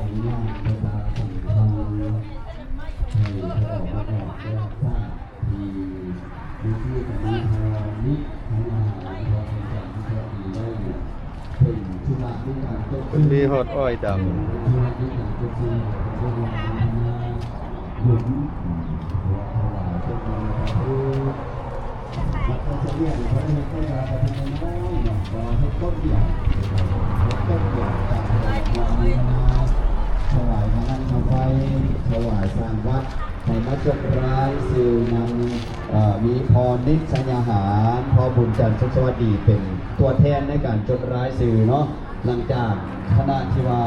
ອະນຸຍາດປະຊາສັມພັນໃຫ້ພວກເຮົາມາອອກແລ້ວຊາດ ທີ່ເວທີກະມີທາວນິດທາງອາຫານ ທີ່ເພິ່ນຈັດທີ່ເຈົ້າດີໄວ້ຢູ່ ເປັນທຸລະມີການເກີດຂຶ້ນ ມີຮອດອ້ອຍດຳ ເປັນທຸລະມີການເກີດຂຶ້ນຂອງພວກເຮົາມາບຸນ ເພາະວ່າຖວາຍເພິ່ນມາເພື່ອ ມັກຈະສະເຫວີຍນເພິ່ນເຮັດໄດ້ວ່າເປັນນ້ອຍໆເນາະ ແຕ່ວ່າເຮັດຕົ້ນດຽວ ເຮັດຕົ້ນດຽວ ການເຮັດງານຖວາຍມານັນນຳໄຟ ຖວາຍສ້າງວັດ ໃຫ້ມາຈົດລາຍຊື່ນຳ ເອີ ມີພໍ່ນິດ ໄຊຍະຫານ ພໍ່ບຸນຈັນ ສຸກສະຫວັດດີ ເປັນຕົວແທນໃນການຈົດລາຍຊື່ເນາະ. ຫຼັງຈາກຄະນະທີ່ວ່າ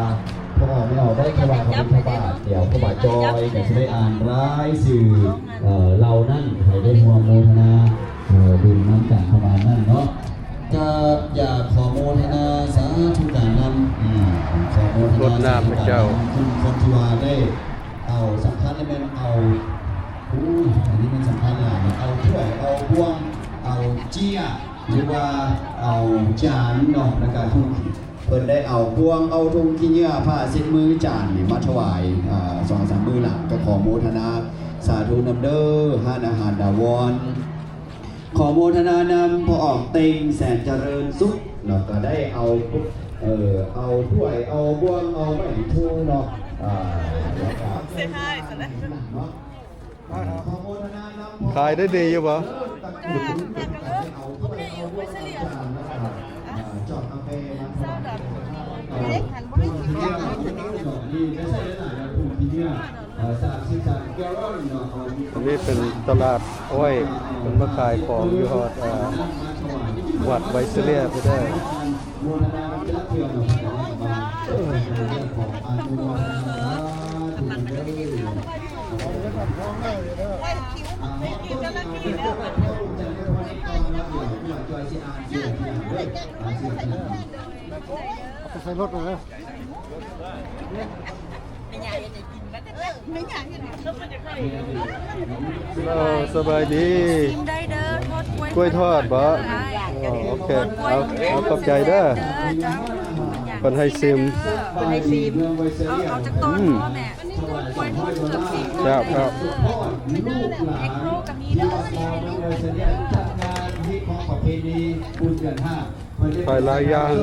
ພໍ່ແມ່ອອກໄດ້ຖວາຍພະບິນທະບາດ ດຽວຄູບາຈອຍກໍຊິໄດ້ອ່ານລາຍຊື່ ເອີ ເຫຼົ່ານັ້ນໃຫ້ໄດ້ຮ່ວມໂມທະນາ ເອີ ບຸນນຳກັນປະມານນັ້ນເນາະ. ກໍຢາກຂໍໂມທະນາສາທຸການນຳ ອືມ ຂໍໂມທະນາສາທຸການນຳ ທຸກຄົນທີ່ວ່າໄດ້ເອົາ ສຳຄັນແມ່ນເອົາ ໂອ້ຍ ອັນນີ້ແມ່ນສຳຄັນຫຼາຍເນາະ ເອົາຖ້ວຍ ເອົາບ່ວງ ເອົາເຈ້ຍ ຫຼືວ່າເອົາຈານເນາະ ແລ້ວກະທຸງ ເພິ່ນໄດ້ເອົາບ່ວງ ເອົາທຸງຂີ້ເຫຍື້ອ ຜ້າເຊັດມື ຈານນີ້ມາຖວາຍ ອາ ສອງສາມມື້ຫຼັງ ກໍຂໍໂມທະນາສາທຸນຳເດີ ຮ້ານອາຫານດາວອນ. ຂໍໂມທະນານຳພໍ່ອອກເຕັງ ແສນຈະເລີນສຸກເນາະ ກໍໄດ້ເອົາ ເອີ ເອົາຖ້ວຍ ເອົາບ່ວງ ເອົາໄມ້ທູເນາະ ອາ ແລ້ວກໍ ເຊຮາຍຊະແລ້ວເນາະ. ຂໍໂມທະນານຳ ຂາຍໄດ້ດີຢູ່ບໍ່? ອັນນີ້ເປັນຕະຫຼາດອ້ອຍ ເພິ່ນມາຂາຍຂອງຢູ່ຮອດ ເອີ ວັດໄວເຊເລຍພຸ້ນເດີ. ເອົາໄປໃສ່ລົດເລີຍ. ເອີ ສະບາຍດີ ຊິມໄດ້ເດີ ທອດກ້ວຍ ກ້ວຍທອດບໍ? ເອີ ໂອເຄ ເອົາ ເອົາ ຂອບໃຈເດີ. ເພິ່ນໃຫ້ຊິມ ເອີ ເພິ່ນໃຫ້ຊິມ ເອົາ ເອົາຈັກຕອນ ອືມ ພໍແມ່ ກ້ວຍທອດເກືອບຊິມ ແຊບ ແຊບ. ເອັກໂຣກະມີເດີ ຊິເຮັດໃຫ້ເບິ່ງ ຈັດງານຮີດຄອງປະເພນີບຸນເດືອນຫ້າ. ຂາຍຫຼາຍຢ່າງ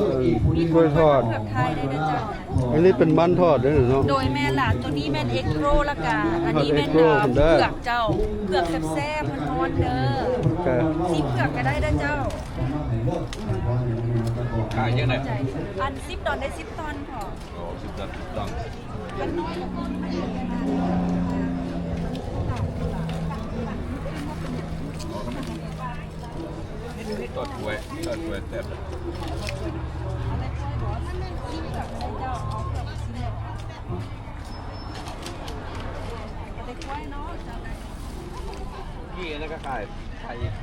ເອີ ກ້ວຍທອດ ເຜືອກໄທໄດ້ເດີເຈົ້າ. ອັນນີ້ເປັນມັນທອດເດ້ເນາະ. ໂດຍ ແມ່ນລະ ໂຕນີ້ແມ່ນເອັກໂຣ ແລ້ວກະອັນນີ້ແມ່ນ ເອີ ເຜືອກເຈົ້າ ເຜືອກແຊບໆ ຮ້ອນໆ ເດີ. ຊິມເຜືອກກະໄດ້ເດີເຈົ້າ. ຂາຍຈັ່ງໃດ? ອັນສິບດອນໄດ້ສິບຕອນພໍ. ໂອ້ ສິບຕອນ ສິບຕອນ. ທອດກ້ວຍ ທອດກ້ວຍແຊບ. ກີ້ອັນນັ້ນກະຂາຍ ຂາຍອີກ.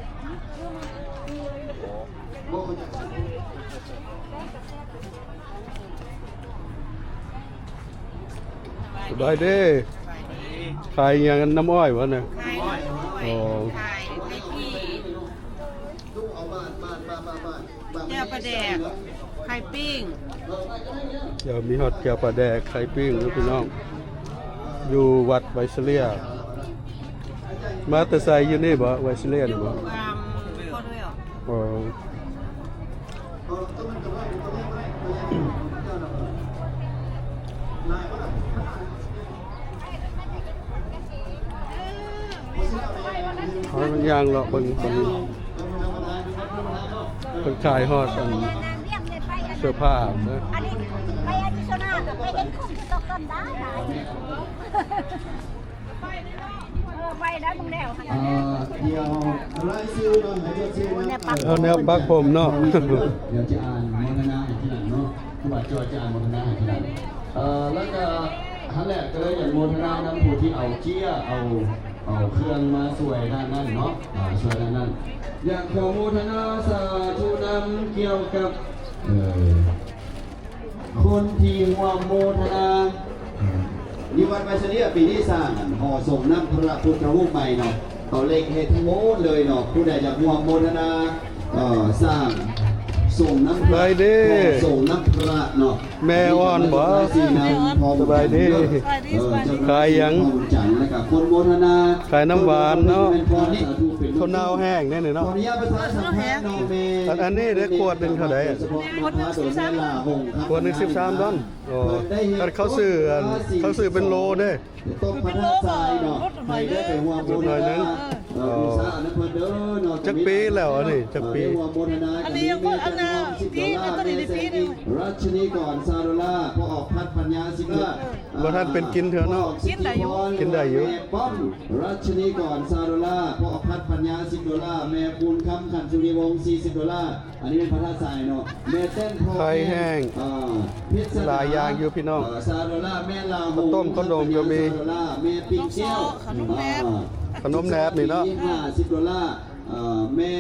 ສະບາຍດີ. ຂາຍຫຍັງ? ນ້ຳອ້ອຍບໍ່ນະ? ຂາຍນ້ຳອ້ອຍ. ອໍ ຂາຍໄຂ່ປີ້ງ ແຈ່ວປາແດກ ໄຂ່ປີ້ງ. ດຽວມີຮອດແຈ່ວປາແດກ ໄຂ່ປີ້ງເດີພີ່ນ້ອງ. ຢູ່ວັດໄວເຊເລຍ. ມາແຕ່ໃສ? ຢູ່ນີ້ບໍ່? ໄວເຊເລຍນີ້ບໍ່? ຢູ່ ອາ ໂຄດເວລ. ອໍ ເຮົາຍ່າງເລາະເບິ່ງ ເພິ່ນ ເພິ່ນຂາຍຮອດອັນເສື້ອຜ້າເນາະ. ອັນນີ້ໄປອາທິດໜ້າກະໄປເຮັດຄຸ້ມຄືຕົກກັນໄດ້. ເອີ ໄປແລ້ວມຶງແລ້ວ. ເອີ ດຽວລາຍຊື່ເນາະ ໃຫ້ເລືອກຊື່ນຳ. ເອົາແນວປັກຜົມເນາະ. ດຽວຈະອ່ານໂມທະນາໃຫ້ທີຫຼັງເນາະ. ຄູບາຈອຍຈະອ່ານໂມທະນາໃຫ້ທີຫຼັງ. ເອີ ແລ້ວກະ ຫັ້ນແຫຼະ ກະເລີຍຢາກໂມທະນານຳຜູ້ທີ່ເອົາເຈ້ຍ ເອົາ ເອົາເຄື່ອງມາຊ່ວຍດ້ານນັ້ນເນາະ. ເອີ ຊ່ວຍດ້ານນັ້ນ. ຢາກຂໍໂມທະນາສາທຸນຳກ່ຽວກັບ ເອີ ຄົນທີ່ຮ່ວມໂມທະນາ ຢູ່ວັດໄວເຊເລຍ ປີນີ້ສ້າງຫໍສົງນ້ຳພະພຸດທະຮູບໃໝ່ເນາະ. ເຂົາເລັ່ງເຮັດທັງໝົດເລີຍເນາະ. ຜູ້ໃດຢາກຮ່ວມໂມທະນາ ເອີ ສ້າງສົງນ້ຳພະ ໄດ້ເດ້ ຫໍສົງນ້ຳພະເນາະ. ແມ່ອ່ອນບໍ່? ສະບາຍດີ. ເອີ ຂາຍຫຍັງ? ແລ້ວກະຄົນໂມທະນາ ຂາຍນ້ຳຫວານເນາະ. ເຂົ້າໜາວແຫ້ງແນ່ນີ້ເນາະ. ອັນ ອັນນີ້ໄດ້ຂວດໜຶ່ງເທົ່າໃດ? ຂວດໜຶ່ງສິບສາມດອນ. ໂອ້ ເຂົາຊື້ ອັນ ເຂົາຊື້ເປັນໂລເດ້. ຕົກພະທາດຊາຍເນາະ ໃຫ້ໄດ້ໄປຮ່ວມໂມທະນາ. ເອີ ບູຊາອັນນັ້ນເພິ່ນເດີເນາະ. ຈັກປີແລ້ວອັນນີ້? ຈັກປີ? ເອີ ໄດ້ຮ່ວມໂມທະນາ. ອັນນີ້ຍັງບໍ່ ອັນນ່າ ປີ ແມ່ນໂຕນີ້ປີໜຶ່ງ. ລັດຊະນີກອນ ຊາວໂດລາ, ພໍ່ອອກພັດ ປັນຍາ ສິບໂດລາ. ບໍ່ທັນເປັນກິນເທື່ອເນາະ. ກິນໄດ້ຢູ່ ກິນໄດ້ຢູ່. ແມ່ປ້ອມ ລັດຊະນີກອນ ຊາວໂດລາ, ພໍ່ອອກພັດ ປັນຍາ ສິບໂດລາ, ແມ່ຄູນຄຳ ຂັນສຸລິວົງ ສີ່ສິບໂດລາ. ອັນນີ້ເປັນພະທາດຊາຍເນາະ. ແມ່ແຕນ ພໍ່ ໄຂ່ແຫ້ງ ເອີ ເພັດສະດາ ຫຼາຍຢ່າງຢູ່ພີ່ນ້ອງ. ເອີ ຊາວໂດລາ, ແມ່ລາວ ເຂົ້າຕົ້ມ ເຂົ້າໜົມກະມີ. ຊາວໂດລາ, ແມ່ປີ້ງແກ້ວ ເອີ ຂະໜົມແໜບນີ້ເນາະ. ຫ້າສິບໂດລາ. ເອີ ແມ່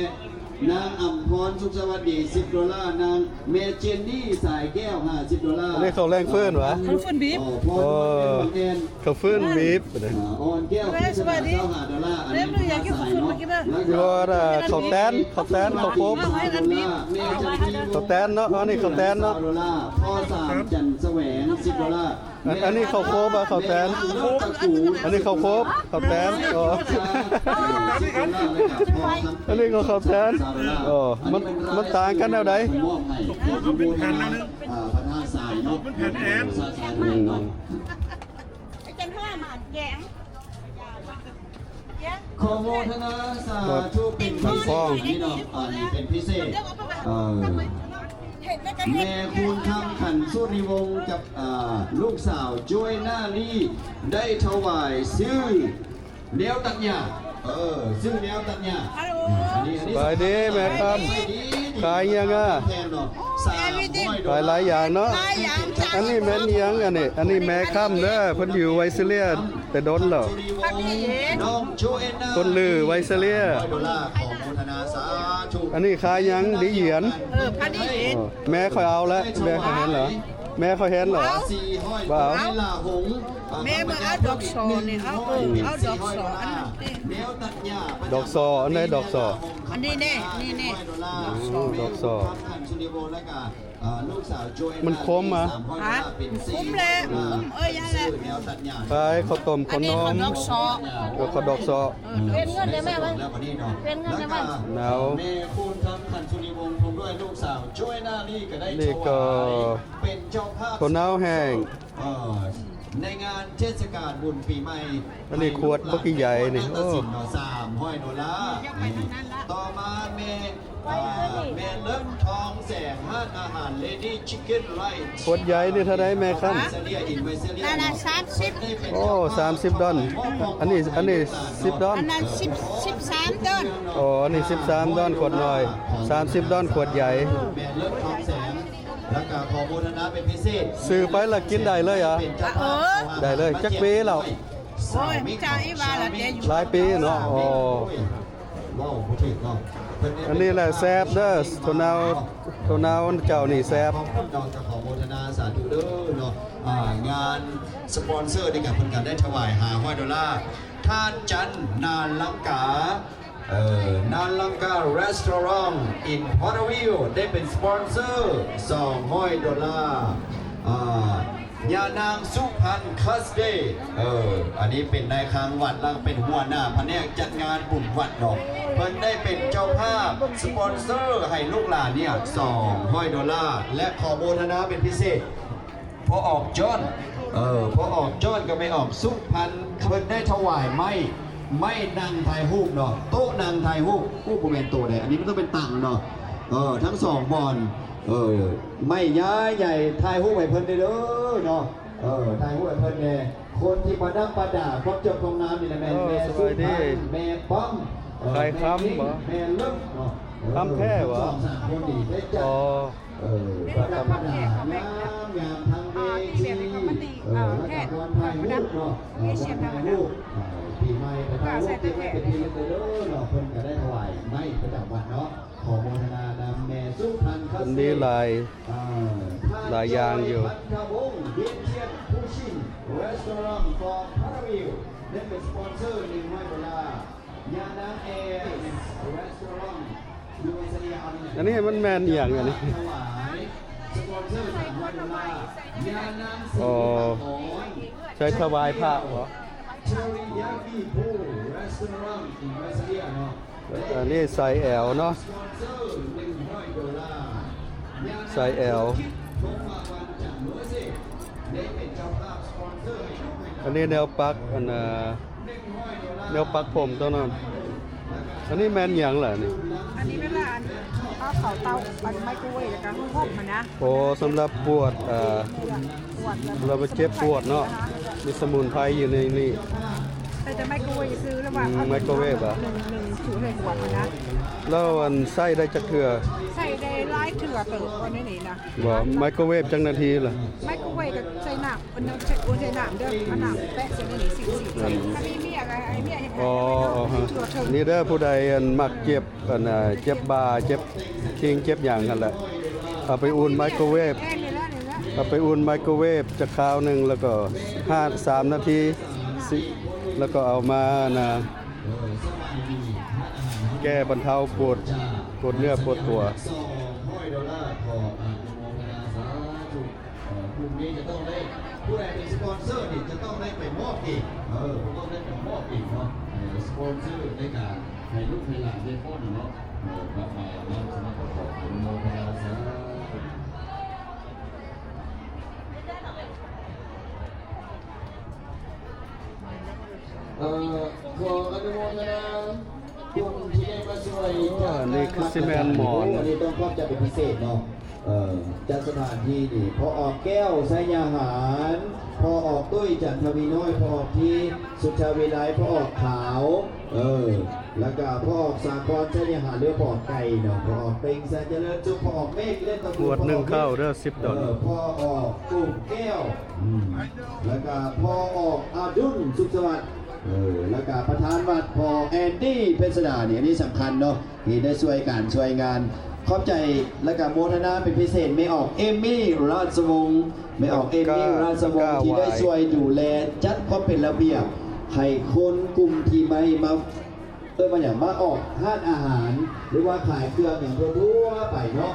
ນາງອຳພອນ ສຸກສະຫວັດດີ ສິບໂດລາ. ນາງ ແມ່ເຈນນີ ສາຍແກ້ວ ຫ້າສິບໂດລາ. ອັນນີ້ເຂົ້າແລງຟື້ນຫວາ? ເອີ ເຂົ້າຟື້ນບີບ. ເອີ ພໍ່ ເອີ ແມ່ນ ເຂົ້າຟື້ນບີບ. ອ່າ ອ່ອນແກ້ວ ສະບາຍດີ ຊາວຫ້າໂດລາ. ອັນນີ້ເດີ ຢາກກິນເຂົ້າຟື້ນມາກິນເດີ. ຢູ່ວ່າເຂົ້າແຕນ ເຂົ້າແຕນ ເຂົ້າໂຄບ. ເຂົ້າແຕນເນາະ. ອັນນີ້ເຂົ້າແຕນເນາະ. ພໍ່ສາມ ຈັນສະແຫວງ ສິບໂດລາ. ອັນ ອັນນີ້ເຂົ້າໂຄບ ເຂົ້າແຕນ. ອັນນີ້ເຂົ້າໂຄບ ເຂົ້າແຕນ. ອໍ ອັນນີ້ກໍເຂົ້າແຕນ. ອໍ ມັນ ມັນຕ່າງກັນແນວໃດ? ມັນແຜ່ນອັນ ອືມ ຂໍໂມທະນາສາທຸເປັນພິເສດເນາະ. ອັນນີ້ເປັນພິເສດ ເອີ ແມ່ຄູນຄຳ ຂັນສຸລິວົງ ກັບ ອ່າ ລູກສາວ ໂຈຍນາລີ ໄດ້ຖວາຍຊື້ແນວຕັດຫຍ້າ. ເອີ ຊື້ແນວຕັດຫຍ້າ. ສະບາຍດີແມ່ຄຳ. ຂາຍຫຍັງອະ? ຂາຍຫຼາຍຢ່າງເນາະ. ອັນນີ້ແມ່ນຫຍັງອັນນີ້? ອັນນີ້ແມ່ຄຳເດີ ເພິ່ນຢູ່ໄວເຊເລຍແຕ່ດົນແລ້ວ. ຄົນລືໄວເຊເລຍ. ອັນນີ້ຂາຍຫຍັງ? ດີຫຍຽນ. ເອີ ພະດີຫຍຽນ. ແມ່ຂ້ອຍເອົາແລ້ວ ແມ່ຂ້ອຍເຫັນແລ້ວ ແມ່ຂ້ອຍເຫັນແລ້ວ. ບໍ່ເອົາ ບໍ່ເອົາ. ແມ່ມາເອົາດອກສໍນີ້ ເອົາ ເອີ ເອົາດອກສໍອັນນີ້. ດອກສໍ ອັນໃດດອກສໍ? ອັນນີ້ແນ່ ນີ້ໆ. ອືມ ດອກສໍ. ມັນຂົມຫວາ? ຫາ? ຂົມແຫຼະ ຂົມ ເອີຍ ຢ່າແຫຼະ ຂາຍເຂົ້າຕົ້ມເຂົ້າໜອມ ເອີຍ ເຂົ້າດອກເຊາະ ເອີ ເປັນເງິນໄດ້ແມ່ວະ? ເປັນເງິນໄດ້ແມ່ວະ? ໜາວ ແມ່ຄູນທຳ ຂັນສຸນີວົງ ພ້ອມດ້ວຍລູກສາວ ໂຈຍນາລີ ກໍໄດ້ຖວາຍເປັນເຈົ້າພາບ ເຂົ້າໜາວແຫ້ງ ເອີ ໃນງານເທດສະການບຸນປີໃໝ່ ອັນນີ້ຂວດບັກໃຫຍ່ນີ້ ໂອ້ ສາມຮ້ອຍໂດລາ ຕໍ່ມາແມ່ ເອີ ແມ່ເລີນທອງແສງ ຮ້ານອາຫານ Lady Chicken Rice ຂວດໃຫຍ່ນີ້ເທົ່າໃດແມ່ຄັນ? ນັ້ນນະ ສາມສິບ ໂອ້ ສາມສິບດອນ ອັນນີ້ ອັນນີ້ສິບດອນ ອັນນັ້ນສິບ ສິບສາມດອນ ອໍ ອັນນີ້ສິບສາມດອນຂວດນ້ອຍ ສາມສິບດອນຂວດໃຫຍ່ ແມ່ເລີນທອງແສງ ແລ້ວກໍຂໍໂມທະນາເປັນພິເສດ ຊື້ໄປແລ້ວກິນໄດ້ເລີຍຫວາ? ເອີ ໄດ້ເລີຍ ຈັກປີແລ້ວ? ໂອ້ຍ ຈາອີວ່າລະແຕ່ຢູ່ ຫຼາຍປີເນາະ ອໍ ເວົ້າບໍ່ຖືກເນາະ ອັນນີ້ແຫຼະແຊບເດີ ໂທນາວ ໂທນາວເຈົ້ານີ້ແຊບ ຂອບຄຸນເນາະ ກໍຂໍໂມທະນາສາທຸເດີເນາະ ອ່າ ງານສະປອນເຊີນີ້ກໍເພິ່ນກໍໄດ້ຖວາຍຫ້າຮ້ອຍໂດລາ ທ່ານຈັນ ນາລັງກາ ເອີ ນາລັງກາ Restaurant in Porterville ໄດ້ເປັນສະປອນເຊີສອງຮ້ອຍໂດລາ ອ່າ ຍານາງສຸພັນ ຄັດສເດ ເອີ ອັນນີ້ເປັນນາຍຄັງວັດ ແລ້ວເປັນຫົວໜ້າພະແນກຈັດງານບຸນວັດເນາະ ເພິ່ນໄດ້ເປັນເຈົ້າພາບສະປອນເຊີໃຫ້ລູກຫຼານເນຍສອງຮ້ອຍໂດລາ ແລະ ຂໍໂມທະນາເປັນພິເສດ ພໍ່ອອກຈອນ ເອີ ພໍ່ອອກຈອນກັບແມ່ອອກສຸພັນ ເພິ່ນໄດ້ຖວາຍໄມ້ ໄມ້ນັ່ງຖ່າຍຮູບເນາະ ໂຕະນັ່ງຖ່າຍຮູບ ໂອ້ ບໍ່ແມ່ນໂຕໃດ ອັນນີ້ມັນຕ້ອງເປັນຕັ່ງເນາະ ເອີ ທັງສອງບ່ອນ ເອີ ໄມ້ໃຫຍ່ໆ ຖ່າຍຮູບໃຫ້ເພິ່ນແດ່ເດີເນາະ ເອີ ຖ່າຍຮູບໃຫ້ເພິ່ນແດ່ ຄົນທີ່ປະດັບປະດາຄວາມຈົບຄວາມງາມນີ້ລະແມ່ນ ເອີ ແມ່ສຸພັນ ແມ່ປ້ອມ ເອີ ຂາຍຄຳບໍ? ແມ່ເລິກເນາະ ເອີ ຄຳແທ້ບໍ? ທັງສອງສາມຄົນນີ້ໄດ້ຈັດ ອໍ ເອີ ປະດັບປະດາງາມໆ ທັງເວທີ ເອີ ແລ້ວກໍບ່ອນຖ່າຍຮູບເນາະ ເອີ ບ່ອນຖ່າຍຮູບ ເອີ ປີໃໝ່ ກໍຖ່າຍຮູບເກັບໄວ້ເປັນທີ່ລະລຶກເດີເນາະ ເພິ່ນກໍໄດ້ຖວາຍໄມ້ປະຈຳວັດເນາະ ຂໍໂມທະນານຳແມ່ສຸພັນ ຄັດເສ ມີຫຼາຍ ເອີ ຫຼາຍຢ່າງຢູ່ ພັນທະວົງ ວຽນທຽນ ພູຊິນ Restaurant for Porterville ໄດ້ເປັນສະປອນເຊີໜຶ່ງຮ້ອຍໂດລາ ຍານາງແອ Restaurant ຢູ່ໄວສະເລຍ ອັນນີ້ມັນແມ່ນອີ່ຫຍັງອັນນີ້? ອໍ ໃສ່ຖວາຍພະບໍ? ອັນນີ້ໃສ່ແອວເນາະ ໃສ່ແອວ ອັນນີ້ແນວປັກ ອັນ ອາ ແນວປັກຜົມຕົວນັ້ນ ອັນນີ້ແມ່ນຫຍັງລະນີ້? ອັນນີ້ແມ່ນລະ ອັນ ເອົາເຂົ້າເຕົາ ອັນໄມໂຄເວຟ ແລ້ວກໍຫົມຫັ້ນນະ. ໂອ້ ສຳລັບປວດ ເອີ ປວດ ສຳລັບເຈັບປວດເນາະ ມີສະໝຸນໄພຢູ່ໃນນີ້ ໃສ່ແຕ່ໄມໂຄເວຟຊື່ ຫຼືວ່າ ອືມ ເອົາ ໄມໂຄເວຟຫວາ? ໜຶ່ງ ໜຶ່ງສູດໃສ່ຂວດຫັ້ນນະ. ແລ້ວອັນໃຊ້ໄດ້ຈັກເທື່ອ? ໃຊ້ໄດ້ຫຼາຍເທື່ອເຕີບ ອັນນີ້ນີ້ນະ. ບໍ່ ໄມໂຄເວຟຈັກນາທີລະ? ໄມໂຄເວຟກໍໃສ່ນ້ຳ ອັນນັ້ນໃສ່ ໂອ້ ໃສ່ນ້ຳເດີ ເອົານ້ຳແປະໃສ່ໃນນີ້ ສີດໆ ໃສ່ ຖ້າມີເມຍກໍໃຫ້ເມຍເຮັດໃຫ້. ອໍ ນີ້ເດີ ຜູ້ໃດອັນມັກເຈັບ ອັນ ເຈັບບ່າ ເຈັບຄີງ ເຈັບຫຍັງຫັ້ນແຫຼະ ເອົາໄປອຸ່ນໄມໂຄເວຟ ເອົາໄປອຸ່ນໄມໂຄເວຟຈັກຄາວໜຶ່ງ ແລ້ວກໍຫ້າ ສາມນາທີ ຊິ ແລ້ວກໍເອົາມາ ອັນ ແກ້ບັນເທົາປວດ ປວດເນື້ອປວດຕົວ. ເອີ ກຸ່ມນີ້ຈະຕ້ອງໄດ້ ຜູ້ໃດເປັນສະປອນເຊີນີ້ຈະຕ້ອງໄດ້ໄປມອບເອງ ເອີ ຕ້ອງໄດ້ໄປມອບເອງເນາະ ເອີ ສະປອນເຊີໃນການໃຫ້ລູກໃຫ້ຫຼານໄດ້ຟ້ອນເນາະ ເອີ ກັບມານຳສະມາຄົມ ຂໍອະນຸໂມທະນາສາທຸ. ເອີ ຂໍອະນຸໂມທະນາ ກຸ່ມທີ່ໄດ້ມາຊ່ວຍ ອໍ ອັນນີ້ຄືຊິແມ່ນໝໍນ ອັນນີ້ຕ້ອງຂອບໃຈເປັນພິເສດເນາະ. ເອີ ຈັດສະຖານທີ່ນີ້ ພໍ່ອອກແກ້ວ ໄຊຍະຫານ, ພໍ່ອອກຕຸ້ຍ ຈັນທະວີນ້ອຍ, ພໍ່ອອກທີ ສຸດທະວິໄລ, ພໍ່ອອກຂາວ ເອີ ແລ້ວກະພໍ່ອອກສາຄອນ ໄຊຍະຫານ ຫຼືພໍ່ອອກໄກ່ເນາະ, ພໍ່ອອກເຕັງ ແສນຈະເລີນສຸກ, ພໍ່ອອກເມກ ເລດຕະກູ ຂວດໜຶ່ງເຂົ້າເດີ ສິບດອນ ເອີ ພໍ່ອອກກຸ້ມແກ້ວ ອືມ ແລ້ວກະພໍ່ອອກອະດຸນ ສຸກສະຫວັດ ເອີ ແລ້ວກະປະທານວັດ ພໍ່ແອນດີ້ ເພັດສະດາ ນີ້ ອັນນີ້ສຳຄັນເນາະ ທີ່ໄດ້ຊ່ວຍການຊ່ວຍງານ ຂອບໃຈ ແລ້ວກະໂມທະນາເປັນພິເສດ ແມ່ອອກເອມມີ້ ລາດສະວົງ ແມ່ອອກເອມມີ້ ລາດສະວົງ ທີ່ໄດ້ຊ່ວຍດູແລຈັດຄວາມເປັນລະບຽບ ໃຫ້ຄົນກຸ່ມທີ່ໄດ້ມາ ເອີ້ນວ່າຫຍັງ ມາອອກຮ້ານອາຫານ ຫຼືວ່າຂາຍເຄື່ອງຫຍັງທົ່ວໆໄປເນາະ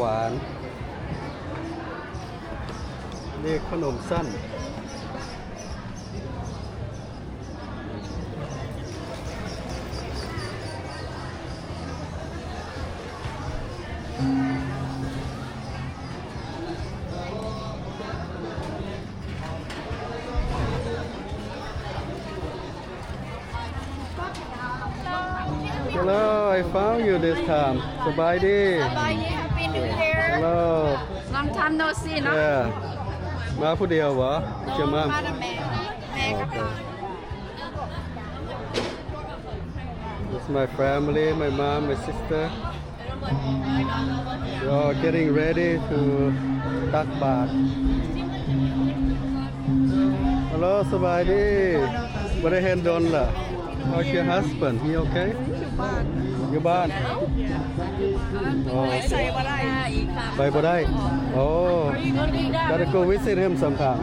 ຫວານ ນີ້ຂະໜົມຊັ້ນ. Hello, I found you this time. ສະບາຍດີ. ສະບາຍດີ. Happy New Year. Hello. Long time no see ເນາະ. Yeah. ມາຜູ້ດຽວບໍ່? No, your mom? ມາກັບແມ່. ແມ່ກັບຫຼານ. This is my family, my mom, my sister. We are getting ready to ຕັກບາດ. Hello, ສະບາຍດີ. ບໍ່ໄດ້ເຫັນດົນລະ. How's your husband? He okay? ຢູ່ບ້ານ. ຢູ່ບ້ານ? ອໍ ໄປໃສບໍ່ໄດ້. ໄປບໍ່ໄດ້. ອໍ Gotta go visit him sometime.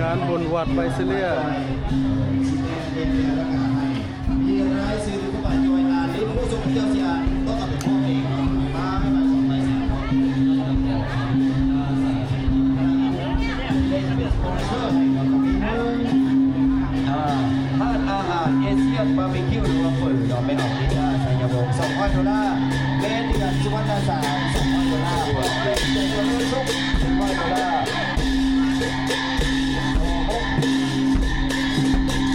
ງານບຸນວັດໄວຊີເລຍ. ອ່າ ຮ້ານອາຫານເອຊຽນບາບີຄິວ ຫຼືວ່າເຝີເນາະ ແມ່ນອອກລິດ ໄຊຍະວົງ ສອງຮ້ອຍໂດລາ, ແມ່ເດືອນ ສຸວັນນະສາ ສອງຮ້ອຍໂດລາ, ເປັນເຈົ້າເລີນສຸກ ໜຶ່ງຮ້ອຍໂດລາ.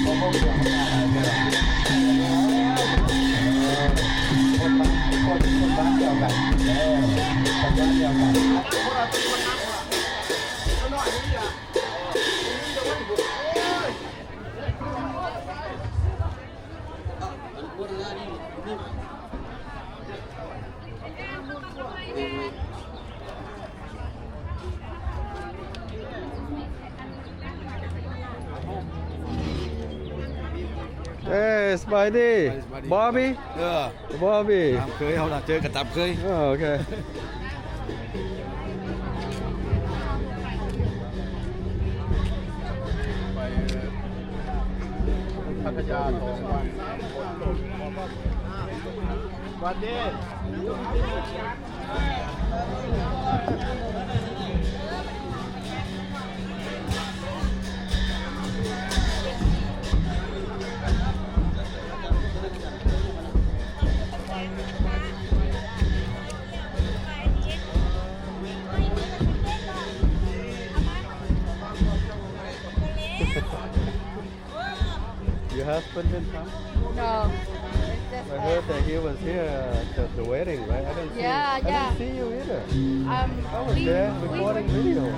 ຄົນບ້ານ ຄົນ ຄົນບ້ານດຽວກັນ ເອີ ຄົນບ້ານດຽວກັນ. Hey, ສະບາຍດີ. ສະບາຍດີ. Bobby? ເອີ Bobby. ຕາມເຄີຍເຮົາລະ ເຈີກັນຕາມເຄີຍ. ອໍ ໂອເຄ. ໄປພັດທະຍາສອງວັນ ສາມຄົນ. ຫວັດດີ. Your husband didn't come? No. It's just I heard that he was here at the, the wedding, right? I didn't see, yeah, I didn't see you either. Um, I was there recording video. You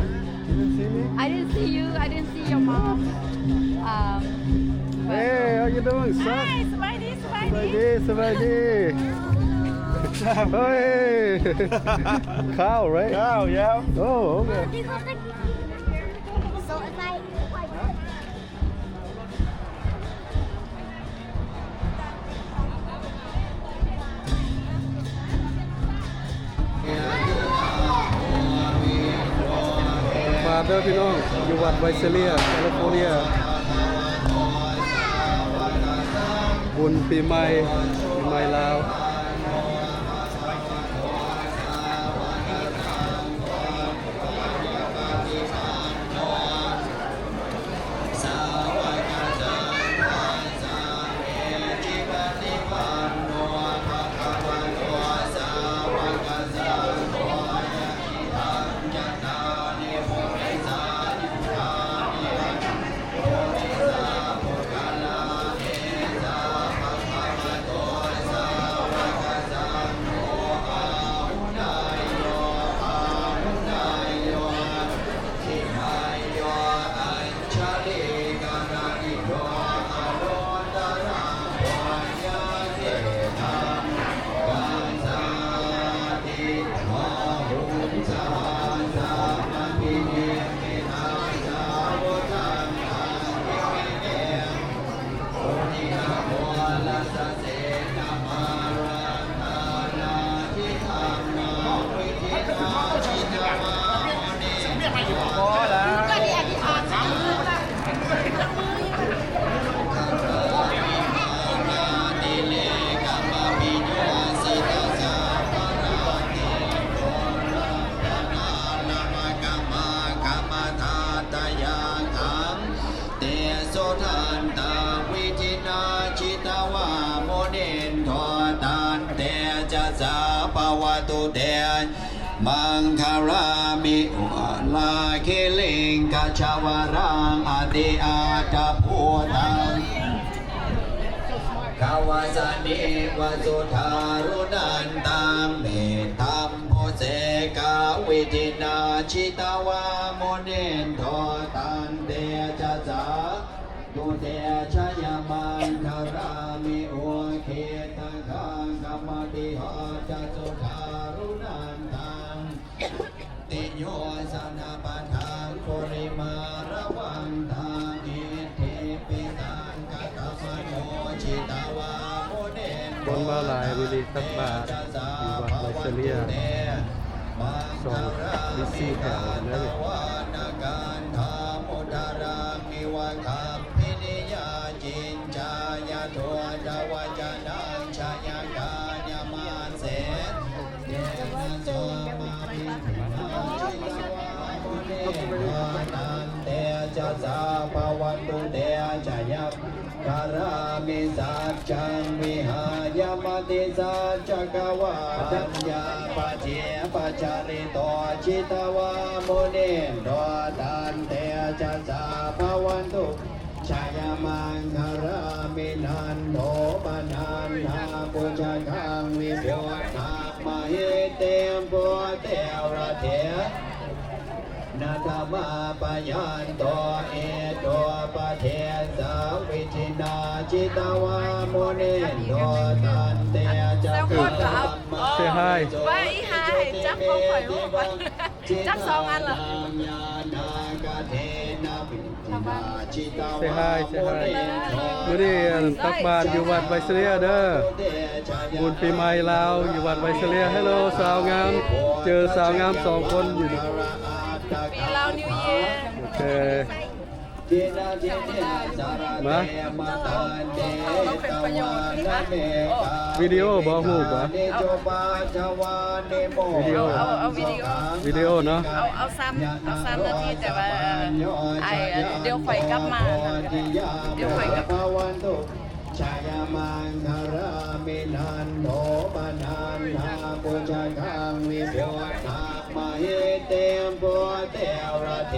didn't see me? I didn't see you. I didn't see your mom. Um, but Hey, how you doing, son? Hi, ສະບາຍດີ ສະບາຍດີ ສະບາຍດີ ສະບາຍດີ. Hey. Cow, right? Cow, yeah. Oh, okay. So if I ມາເດີພີ່ນ້ອງ ຢູ່ວັດໄວເຊເລຍ ແຄລິຟໍເນຍ ບຸນປີໃໝ່ ປີໃໝ່ລາວ. ພະວະຕຸເຕ ມັງຄະລາມິ ອຸລາຄິລິງກະຊະວະລັງ ອະຕິອັດຖະພູຕັງ ກະວາສະນີວະສຸທາລຸນັນຕັງ ເມຕຕັມໂພເຊກະວິທິນາ ຈິດຕະວາມຸນິນໂດ ຕັນເຕຈະສາ ຕຸເຕ ຊະຍະມັງຄະລາມິ ອຸຄິດຖະຄັງຄະມະຕິຮັດຈະສຸທາລຸນັນຕັງ ຕິໂຍສະນະປະທັງ ປຸລິມາລະວັນຕັງ ອິດທິປິສັງກະຕະມະໂນ ຈິດຕະວາມຸນິນໂດ ຄົນມາຫຼາຍມື້ນີ້ ຕັກບາດຢູ່ວັດໄວເຊເລຍ ສອງຫຼືສີ່ແຖວເດີ. ເຕຈະສາພະວັນຕຸເຕ ຊະຍະມັງຄະລາມິ ສັດຈັງວິຫາຍ ມະຕິສັດຈັກກະວາດ ທັນຍາປະເທ ປັດຈາລິໂຕ ຈິດຕະວາມຸນິນໂດ ຕັນເຕຈະສາພະວັນຕຸ ຊະຍະມັງຄະລາມິ ນັນໂທປະນັນທາ ປຸດຊະຄັງວິພຸດທັງ ມະຫິຕິງ ພຸດເທລະເຖ ນະທະມາປະຍັນໂຕ ເອໂຕປະເທສາວິທິນາ ຈິດຕະວາມຸນິນໂດ ຕັນເຕຈະສາ ເຊຮາຍ ວ່າອີຫາໃຫ້ຈັບຂອງຂ້ອຍຮູ້ບໍ່ ຈັກສອງອັນລະ ເຊຮາຍ ເຊຮາຍ ມື້ນີ້ອັນຕັກບາດຢູ່ວັດໄວເຊເລຍເດີ ບຸນປີໃໝ່ລາວຢູ່ວັດໄວເຊເລຍ. ເຮລໂລ ສາວງາມ ເຈີສາວງາມສອງຄົນຢູ່ນີ້ ປີລາວນິວເຢຍ ໂອເຄ ມາ ເອົາ ເອົາເປັນປະໂຫຍດ ວິດີໂອບໍ່ ຮູບບໍ່ ເອົາ ວິດີໂອ ເອົາ ເອົາວິດີໂອ ວິດີໂອເນາະ ເອົາ ເອົາສາມ ເອົາສາມນາທີ ແຕ່ວ່າ ເອີ ອ້າຍ ດຽວຂ້ອຍກັບມາ ດຽວຂ້ອຍກັບ ຊະຍະມັງຄະລາມິ ນັນໂທປະນັນທາ ປຸດຊະຄັງວິພຸດທັງ ມະຫິຕິງ ພຸດເທລະເຖ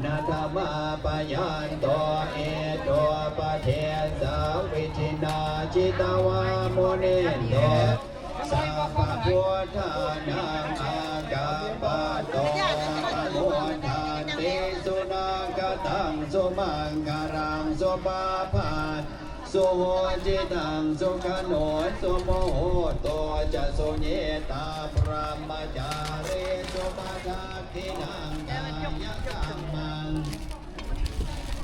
ນະທະມາປະຍັນໂຕ ເອໂຕປະເທສາວິທິນາ ຈິດຕະວາມຸນິນໂດ ສັບພະພຸດທານັງອາກາປະໂຕ ປະໂມທັນຕິ ສຸນາກະຕັງ ສຸມັງຄະລັງ ສຸພາພາ ສຸໂຫຈິຕັງ ສຸຂະໂນ ສຸໂມໂຫໂຕ ຈະ ສຸຍິຕາ ພະຣະມະຈາຣີ ສຸ ປະທັກ ຂິນັງກາຍະກັມມັງ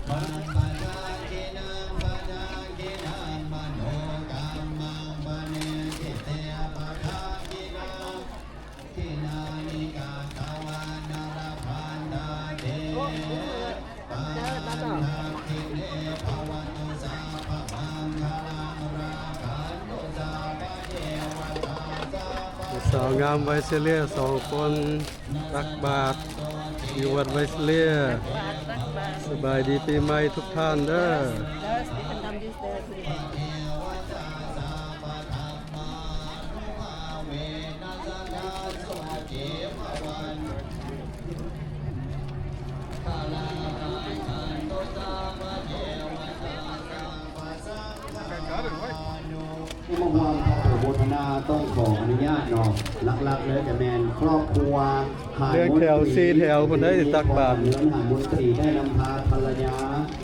ມັງປະທັກຂິນັງ ປະທັກຂິນັງ ມະໂນກັມມັງ ປະນິດທິເຕ ປະທັກຂິນັງ ຂິນານິກາຕະວານະລະພັນຕາເຕ ປະທັກຂິເນ ພະວັນຕຸ ສັບພະມັງຄະລັງ ລັກຂັນຕຸ ສັບພະເທວະຕາ ສັບພະ ສາວງາມໄວເຊເລຍສອງຄົນ ຕັກບາດຢູ່ວັດໄວເຊເລຍ. ສະບາຍດີປີໃໝ່ທຸກທ່ານເດີ. ທີ່ມາຮ່ວມຂອບໂມທະນາ ຕ້ອງຂໍອະນຸຍາດເນາະ ຫຼັກໆເລີຍກະແມ່ນຄອບຄົວ ເລື່ອງແຖວສີ່ແຖວພຸ້ນໄດ໋ ຕັກບາດ ເຮືອນຫາມົນຕີ ໄດ້ນຳພາພັນລະຍາ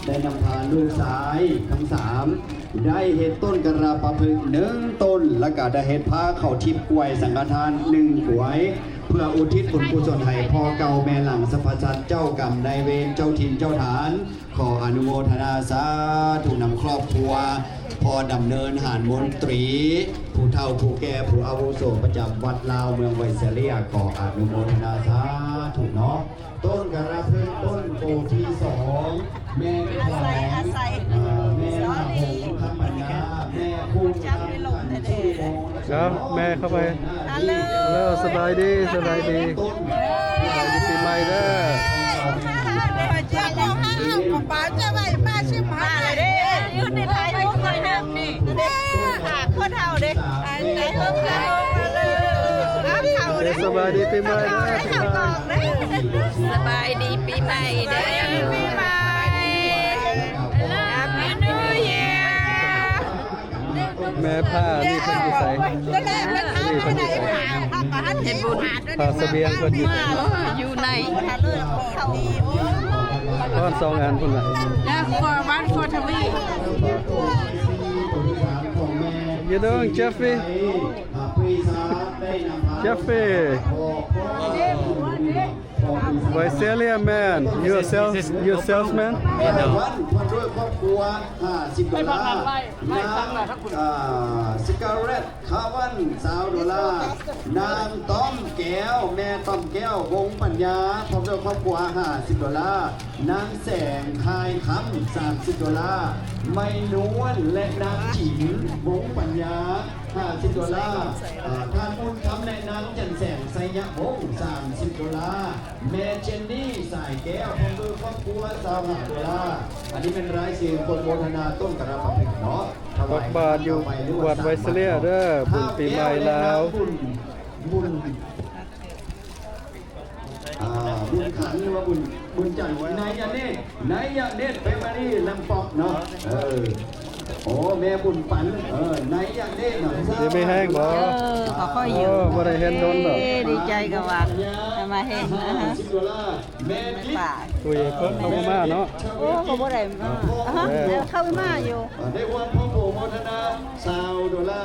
ໄດ້ນຳພາລູກຊາຍທັງສາມ ໄດ້ເຮັດຕົ້ນກະລະປະພຶກໜຶ່ງຕົ້ນ ລະກະໄດ້ເຮັດພາເຂົ້າທິບກວາຍສັງຄະທານໜຶ່ງກວາຍ ເພື່ອອຸທິດບຸນກຸສົນໃຫ້ພໍ່ເກົ່າແມ່ຫຼັງ ສັບພະສັດ ເຈົ້າກຳນາຍເວນ ເຈົ້າຖິ່ນເຈົ້າຖານ ຂໍອະນຸໂມທະນາສາທຸນຳຄອບຄົວ ພໍ່ດຳເນີນ ຫານມົນຕີ ຜູ້ເຖົ້າຜູ້ແກ່ຜູ້ອາວຸໂສປະຈຳວັດລາວເມືອງໄວເຊເລຍ ຂໍອະນຸໂມທະນາສາທຸເນາະ. ຕົ້ນກະລະພຶກຕົ້ນໂຕທີສອງ ແມ່ນຂອງ ອາໄສ ອາໄສ ເອີ ແມ່ນາຫົງຄຳປັນຍາ ແມ່ຄູນຄຳຂັນສຸວົງ ເອົາແມ່ເຂົ້າໄປ. ຮັລໂຫຼ ສະບາຍດີ ສະບາຍດີ ສະບາຍດີປີໃໝ່ເດີ. ຢູ່ໃນໄທ ຢູ່ໃນນັ້ນນີ້ ຫາຄົນ ເຂົ້າເດ້ ເຂົ້າເດີ ເຂົ້າເດີ ເຂົ້າເດີ ສະບາຍດີປີໃໝ່ເດີ ເຂົ້າກ່ອງເດີ ສະບາຍດີປີໃໝ່ເດີ ສະບາຍດີປີໃໝ່ Happy New Year ແມ່ພ້ານີ້ເພິ່ນຢູ່ໃສ? ນີ້ເພິ່ນຢູ່ໃສ? ເຮັດບຸນ ຜ້າສະບຽງເພິ່ນຢູ່ໃສ? ຢູ່ໃນ ຊ້ອນສອງອັນພຸ້ນນະ Yeah, for one for three. You doing, Jeffy? Jeffy. Visalia man, you a sales, you a salesman? No. ພວມດ້ວຍຄອບຄົວ ຫ້າສິບໂດລາ ນາງ ເອີ Scarlett Cowan ຊາວໂດລາ ນາງຕ້ອມແກ້ວ ແມ່ຕ້ອມແກ້ວ ວົງປັນຍາ ພ້ອມດ້ວຍຄອບຄົວ ຫ້າສິບໂດລາ ນາງແສງ ຄາຍຄຳ ສາມສິບໂດລາ ໄມນວນ ແລະ ນາງຈິງ ວົງປັນຍາ ຫ້າສິບໂດລາ ເອີ ທ່ານບຸນຄຳ ແລະ ນາງຈັນແສງ ໄຊຍະວົງ ສາມສິບໂດລາ ແມ່ເຈນນີ ສາຍແກ້ວ ພ້ອມດ້ວຍຄອບຄົວ ຊາວຫ້າໂດລາ. ອັນນີ້ແມ່ນລາຍຊື່ຄົນໂມທະນາຕົ້ນກະລະປະພຶກເນາະ ຕັກບາດຢູ່ວັດໄວເຊເລຍເດີ ບຸນປີໃໝ່ລາວ ບຸນ ບຸນ ອ່າ ບຸນຂັນ ຫຼືວ່າບຸນ ບຸນຈັນ ໄນຍະເນດ ໄນຍະເນດ ແຟມິລີ ລຳປອກເນາະ ເອີ ໂອ້ ແມ່ບຸນປັນ ເອີ ໄນຍະເນດ ເນາະ ດີມີແຮງບໍ່? ເອີ ບໍ່ຄ່ອຍຢູ່ ເອີ ບໍ່ໄດ້ເຫັນດົນດອກ ດີໃຈກໍວ່າ ມາເຫັນ ຫ້າສິບໂດລາ ແມ່ຈິດ ໂອ້ຍ ເພິ່ນເຂົ້າມາເນາະ ໂອ້ ກໍບໍ່ໄດ້ ເອີ ເຂົ້າມາຢູ່ ໄດ້ຮ່ວມພ້ອມໂປໂມທະນາ ຊາວໂດລາ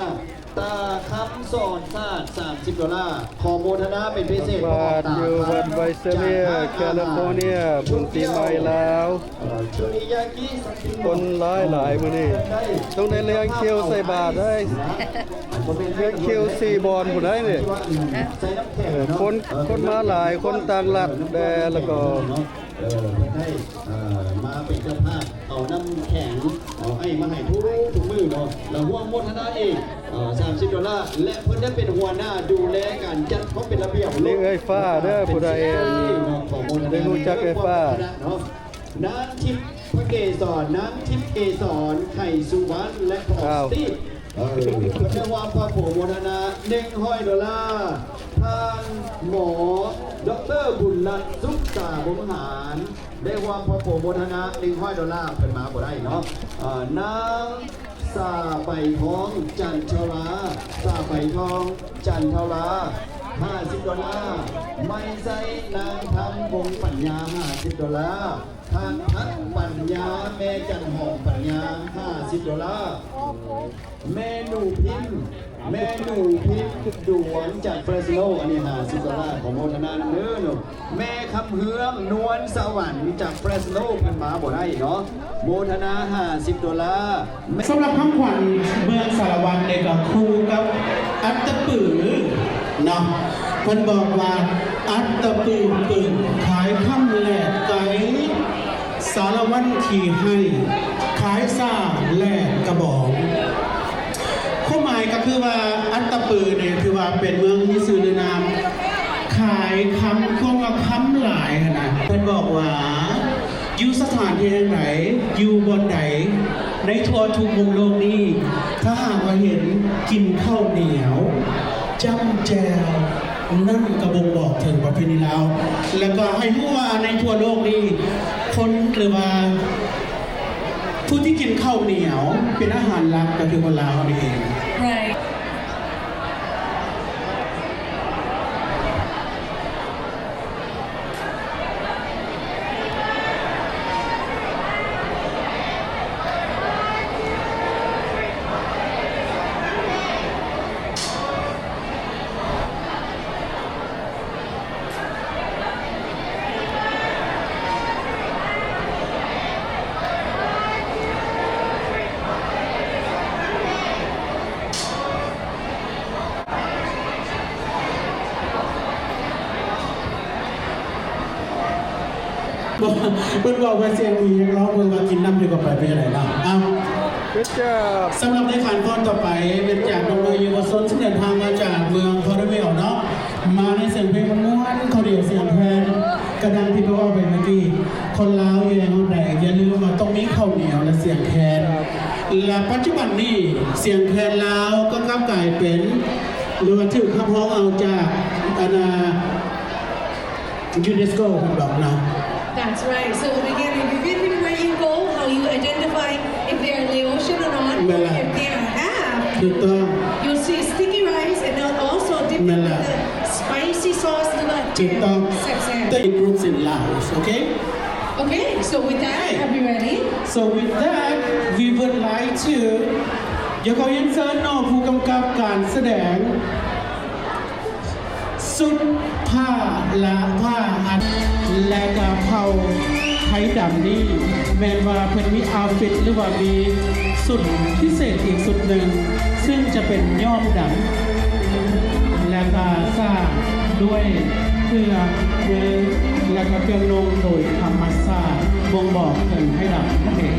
ຕາຄຳສອນສາດ ສາມສິບໂດລາ ຂໍໂມທະນາເປັນພິເສດ ຢູ່ວັດໄວເຊເລຍ ແຄລິຟໍເນຍ ບຸນປີໃໝ່ລາວ ເອີ ໂທນິຍາກິ ຄົນຫຼາຍໆມື້ນີ້ ຕ້ອງໄດ້ລຽງຄິວໃສ່ບາດເດ້ ລຽງຄິວສີ່ບ່ອນພຸ້ນໃດນີ້ ເອີ ຄົນ ຄົນມາຫຼາຍ ຄົນຕ່າງລັດແດ່ ແລ້ວກໍ ເອີ ເພິ່ນໄດ້ ເອີ ມາເປັນເຈົ້າພາບ ເອົານ້ຳແຂງ ເອົາໄອມາໃຫ້ທຸກ ທຸກມື້ເນາະ ແລ້ວຮ່ວມໂມທະນາອີກ ເອີ ສາມສິບໂດລາ ແລະ ເພິ່ນໄດ້ເປັນຫົວໜ້າດູແລການຈັດຄວາມເປັນລະບຽບ ນີ້ເອື້ອຍຟ້າເດີ ຜູ້ໃດ ເອີ ໄດ້ຮູ້ຈັກເອື້ອຍຟ້າ ເນາະ ນາງທິບພະເກສອນ ນາງທິບເກສອນ ໄຂສຸວັນ ແລະ ພໍ່ ອ້າວ ສະຕີບ ເອີ ເພິ່ນໄດ້ຮ່ວມພະໂປໂມທະນາ ໜຶ່ງຮ້ອຍໂດລາ ທ່ານໝໍ ດອກເຕີ ບຸນລັດ ສຸກສາວົງຫານ ໄດ້ຮ່ວມພະໂປໂມທະນາ ໜຶ່ງຮ້ອຍໂດລາ ເພິ່ນມາບໍ່ໄດ້ເນາະ ເອີ ນາງ ສາໃບທອງ ຈັນທະລາ ສາໃບທອງ ຈັນທະລາ ຫ້າສິບໂດລາ ໄມໄຊ ນາງທຳ ວົງປັນຍາ ຫ້າສິບໂດລາ ທ່ານ ພັດ ປັນຍາ ແມ່ຈັນຫອມ ປັນຍາ ຫ້າສິບໂດລາ ແມ່ໜູພິມ ແມ່ໜູພິມ ດວງ ຈາກເຟຣສໂນ ອັນນີ້ ຫ້າສິບໂດລາ ຂໍໂມທະນານຳເດີເນາະ ແມ່ຄຳເຮືອງ ນວນສະຫວັນ ຈາກເຟຣສໂນ ເພິ່ນມາບໍ່ໄດ້ເນາະ ໂມທະນາ ຫ້າສິບໂດລາ ສຳລັບຄຳຂວັນເມືອງສາລະວັນນີ້ກໍຄູ່ກັບອັດຕະປືເນາະ ເພິ່ນບອກວ່າ ອັດຕະປືເປິ້ງ ຂາຍຄຳແລກໄກ່ ສາລະວັນຂີ້ໄຮ່ ຂາຍສ້າແລກກະບອງ. ຄວາມໝາຍກໍຄືວ່າ ອັດຕະປືນີ້ຖືວ່າເປັນເມືອງມີຊື່ເລື່ອງນາມ ຂາຍຄຳ ຄວາມວ່າຄຳຫຼາຍຫັ້ນນະ. ເພິ່ນບອກວ່າ ຢູ່ສະຖານທີ່ແຫ່ງໃດ ຢູ່ບ່ອນໃດ ໃນທົ່ວທຸກມຸມໂລກນີ້ ຖ້າຫາກວ່າເຫັນກິນເຂົ້າໜຽວ ຈ້ຳແຈ່ວ ນັ້ນກໍບົ່ງບອກເຖິງປະເພນີລາວ ແລ້ວກໍໃຫ້ຮູ້ວ່າໃນທົ່ວໂລກນີ້ ຄົນ ຫຼືວ່າຜູ້ທີ່ກິນເຂົ້າໜຽວເປັນອາຫານຫຼັກ ກໍຄືຄົນລາວເຮົານີ້ເອງ. Right. ເພິ່ນເວົ້າວ່າສຽງດີ ຢາກລອງເບິ່ງວ່າກິນນ້ຳດີກວ່າໄປເປັນຈັ່ງໃດເນາະ. ເອົາ Good job. ສຳລັບໃນຂັ້ນຕອນຕໍ່ໄປ ເປັນຈາກນ້ອງເອີຍ ເຍົາວະຊົນ ຊຶ່ງເດີນທາງມາຈາກເມືອງຄາຣາເມວເນາະ ມາໃນສຽງເພງມ່ວນໆ ເຂົ້າໜຽວສຽງແຄນ ກະດັ່ງທີ່ໄປເວົ້າໄປເມື່ອກີ້ ຄົນລາວຢູ່ໃນຮອດໃດ ຢ່າລືມວ່າຕ້ອງມີເຂົ້າໜຽວ ແລະ ສຽງແຄນ. ແລະ ປັດຈຸບັນນີ້ ສຽງແຄນລາວກໍກັບກາຍເປັນ ຫຼືວ່າຖືກຮັບຮອງເອົາຈາກ ອັນນ່າ ຢູເນສໂກ ເພິ່ນບອກເນາະ. That's right. So again, if you didn't where you go, how you identify if they are Laotian or not, ແມ່ນລະ if they are half, ຖືກຕ້ອງ you'll see sticky rice and they'll also dip ແມ່ນລະ with the spicy sauce ຫຼືວ່າ ຖືກຕ້ອງ ແຊບໆ They groups in Laos, okay? Okay, so with that, are we ready? So with that, we would like to ຢາກຂໍຮຽນເຊີນເນາະ ຜູ້ກຳກັບການສະແດງ ຊຸດຜ້າລະຜ້າອັນ ແລະກະເຜົ່າໄທດຳນີ້ ແມ່ນວ່າເພິ່ນມີອາວຟິດ ຫຼືວ່າມີຊຸດພິເສດອີກຊຸດໜຶ່ງ ຊຶ່ງຈະເປັນຍ້ອມດຳ ແລະກະສ້າງດ້ວຍເຄື່ອງມື ແລະກະເຄື່ອງນຸ່ງໂດຍທຳມະຊາດ ບົ່ງບອກເຖິງໄທດຳນັ້ນເອງ.